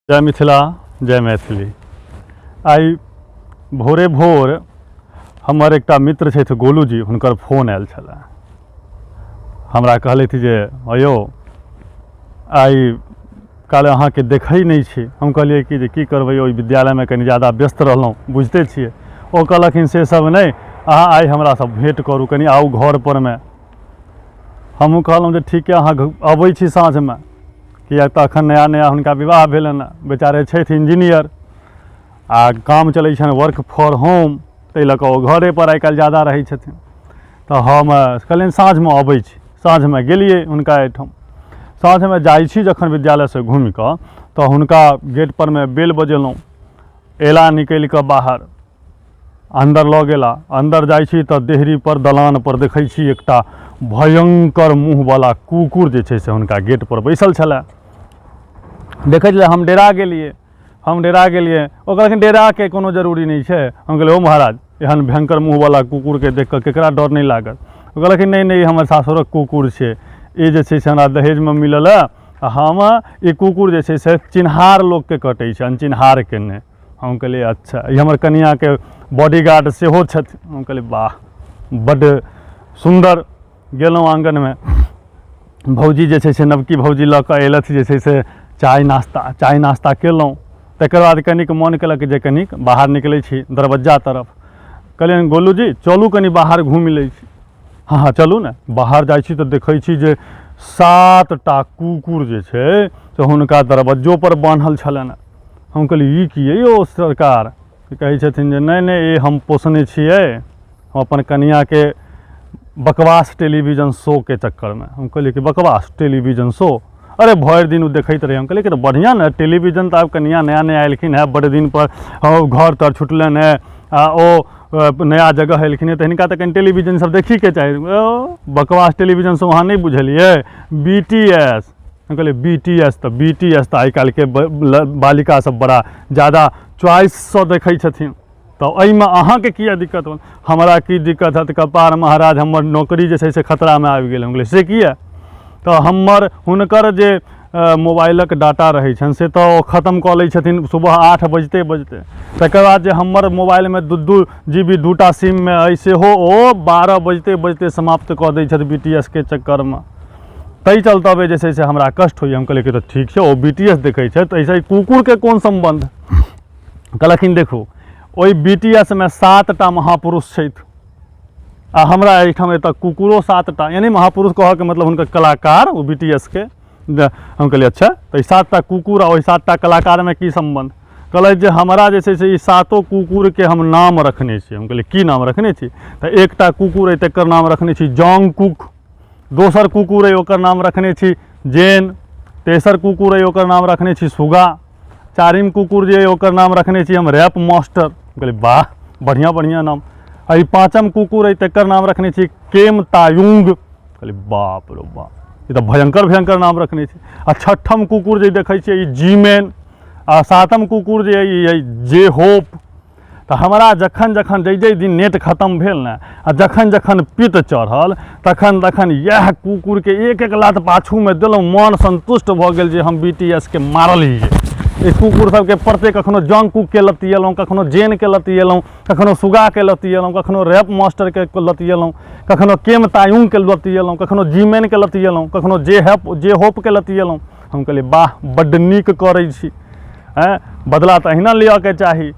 जय मिथिला जय मैथिली। आइ भोरे भोर हमर एकटा मित्र छथि गोलू जी, हुनकर फोन आयल छलए। हमरा कहलथि जे अयौ आइ काल्हि अहाँके देखै नहि छी। हम कहलियै कि जे की करबै, ओहि विद्यालयमे कनि ज्यादा व्यस्त रहलहुँ, बुझिते छियै। ओ कहलखिन से सब नहि, अहाँ आइ हमरासँ भेँट करू, कनि आउ घर परमे। हमहूँ कहलहुँ जे ठीक अइ, अहाँ अबै छी साँझमे, किएक तऽ एखन नया नया हुनका विवाह भेलनि हँ। बेचारे छथि इंजीनियर आ काम चलै छनि वर्क फॉर होम, ताहि लऽ कऽ ओ घरेपर आइ काल्हि ज्यादा रहै छथिन। तऽ हम कहलियनि साँझमे अबै छी। साँझमे गेलियै हुनका एहिठाम। साँझमे जाइ छी जखन विद्यालयसँ घुमिकऽ तऽ हुनका गेटपर मे बेल बजेलहुँ, अयला निकलि कऽ बाहर, अन्दर लऽ गेला। अन्दर जाइ छी तऽ देहरीपर दलानपर देखै छी एकटा भयङ्कर मुँहवला कुकुर जे छै से हुनका गेटपर बैसल छलए। देखै छलै, हम डेरा गेलियै, हम डेरा गेलियै। ओ कहलखिन डेराके कोनो जरूरी नहि छै। हम कहलियै ओ महाराज, एहन भयङ्कर मुँहवला कुकुरके देखि कऽ केकरा डर नहि लागत? ओ कहलखिन नहि नहि, ई हमर सासुरक कुकुर छै, ई जे छै से हमरा दहेजमे मिलल हँ, आ हम ई कुकुर जे छै से चिन्हार लोकके कटै छै, अनचिन्हारके नहि। हम कहलियै अच्छा, ई हमर कनिआँके बॉडीगार्ड सेहो छथि। हम कहलियै वाह, बड्ड सुन्दर। गेलहुँ आङ्गनमे, भौजी जे छै से नवकी भौजी लऽ कऽ अयलथि जे छै से चाय नाश्ता। चाय नाश्ता केलहुँ, तकर बाद कनिक मोन केलक जे कनिक बाहर निकलै छी दरवज्जा तरफ। कहलियनि गोलू जी चलू कनि बाहर घुमि लै छी। हँ हँ चलू ने। बाहर जाइ छी तऽ देखै छी जे 7टा कुकुर जे छै से हुनका दरवज्जोपर बान्हल छलनि। हम कहलियै ई की यौ सरकार? कहै छथिन जे नहि नहि, ई हम पोसने छियै, हम अपन कनिआँके बकवास टेलीविजन शोके चक्करमे। हम कहलियै कि बकवास टेलीविजन शो? अरे भरि दिन ओ देखैत रहै। हम कहलियै कि तऽ बढ़िआँ ने टेलीविजन, तऽ आब कनिआँ नया नया एलखिन हेँ, बड्ड दिनपर घर तर छुटलनि हेँ आ ओ नया जगह एलखिन हेँ, तऽ हिनका तऽ कनि टेलीविजन सब देखहीके चाही। ओ बकवास टेलीविजन शो अहाँ नहि बुझलियै, बी टी एस। हम कहलियै बी टी एस? तऽ बी टी एस तऽ आइ काल्हिके बालिका सब बड़ा ज्यादा च्वाइससँ देखै छथिन, तऽ एहिमे अहाँके किए दिक्कत होल? हमरा की दिक्कत हैत कपार महाराज, हमर नौकरी जे छै से खतरामे आबि गेल। हम कहलियै से किए? तऽ हमर हुनकर जे मोबाइलक डाटा रहै छनि से तऽ ओ खतम कऽ लै छथिन सुबह 8 बजिते बजिते। तकर बाद जे हमर मोबाइलमे 2-2 जी बी 2टा सिममे अइ सेहो ओ 12 बजिते बजिते समाप्त कऽ दै छथि बी टी एस के चक्करमे। ताहि चलते जे छै से हमरा कष्ट होइए। हम कहलियै कि तऽ ठीक छै, ओ बी टी एस देखै छथि, एहिसँ कुकुरके कोन सम्बन्ध? कहलखिन देखू, ओहि बी टी एस मे 7टा महापुरुष छथि आ हमरा एहिठाम एतऽ कुकुरो 7टा, यानी महापुरुष कहऽके मतलब हुनकर कलाकार ओ बी टी एस के। हम कहलियै अच्छा, तऽ ई 7टा कुकुर आ ओहि 7टा कलाकारमे की सम्बन्ध? कहलथि जे हमरा जे छै से ई 7 कुकुरके हम नाम रखने छी। हम कहलियै की नाम रखने छी? तऽ एकटा कुकुर अइ तकर नाम रखने छी जॉन्ग कुक, दोसर कुकुर अइ ओकर नाम रखने छी जेन, तेसर कुकुर अइ ओकर नाम रखने छी सुगा, चारिम कुकुर जे अइ ओकर नाम रखने छी हम रैप मास्टर। कहलियै वाह, बढ़िआँ बढ़िआँ नाम। आ ई 5म कुकुर अइ तकर नाम रखने छी केम तायुंग। कहलियै बाप रो बाप, ई तऽ भयङ्कर भयङ्कर नाम रखने छी। आ 6ठम कुकुर जे देखै छियै ई जीमेन, आ 7म कुकुर जे अइ ई अइ जे होप। तऽ हमरा जखन जखन जाहि जाहि दिन नेट खतम भेल ने आ जखन जखन पित्त चढ़ल तखन तखन इएह कुकुरके एक एक लात पाछूमे देलहुँ, मन सन्तुष्ट भऽ गेल जे हम बी टी एस के मारल हियै। ई कुकुर सबके प्रत्येक कखनो जंग कुकके लतियेलहुँ, कखनो जेनके लतियेलहुँ, कखनो सुगाके लतियेलहुँ, कखनो रैप मास्टरके लतियेलहुँ, कखनो केम तायुंगके लतियेलहुँ, कखनो जीमेनके लतियेलहुँ, कखनो जे हेप जे होपके लतियेलहुँ। हम कहलियै वाह, बड्ड नीक करै छी, आँय बदला तऽ अहिना लिअके चाही।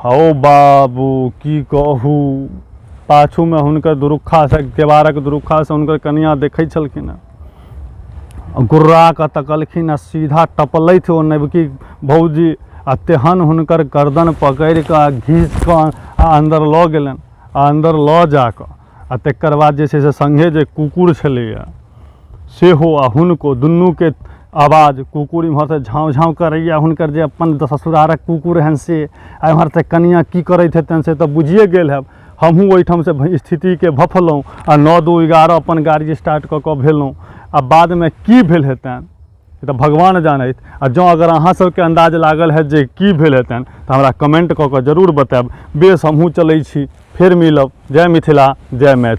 हौ बाबू की कहू, पाछूमे हुनकर दुरुक्खासँ केबाड़क दुरुक्खासँ हुनकर कनिआँ देखै छलखिन हँ, गुर्रा कऽ तकलखिन आ सीधा टपलथि ओ नवकी भौजी आ तेहन हुनकर गर्दन पकड़ि कऽ आ घीच कऽ आ अन्दर लऽ गेलनि। आ अन्दर लऽ जा कऽ आ तकर बाद जे छै से सङ्गे जे कुकुर छलैए सेहो आ हुनको दुनूके आवाज, कुकुर इम्हरसँ झाँव झाँव करैए हुनकर जे अपन ससुरारक कुकुर हनि से, आ एम्हरसँ कनिआँ की करैत हेतनि से तऽ बुझिए गेल हैब। हमहूँ ओहिठामसँ स्थितिके भफलहुँ आ 9 2 11 अपन गाड़ी स्टार्ट कऽ कऽ भेलहुँ। आ बादमे की भेल हेतनि ई तऽ भगवान जानथि। आ जँ अगर अहाँ सबके अन्दाज लागल हैत जे की भेल हेतनि तऽ हमरा कमेंट कऽ कऽ जरूर बतायब। बेस, हमहूँ चलै छी, फेर मिलब। जय मिथिला, जय मैथिली।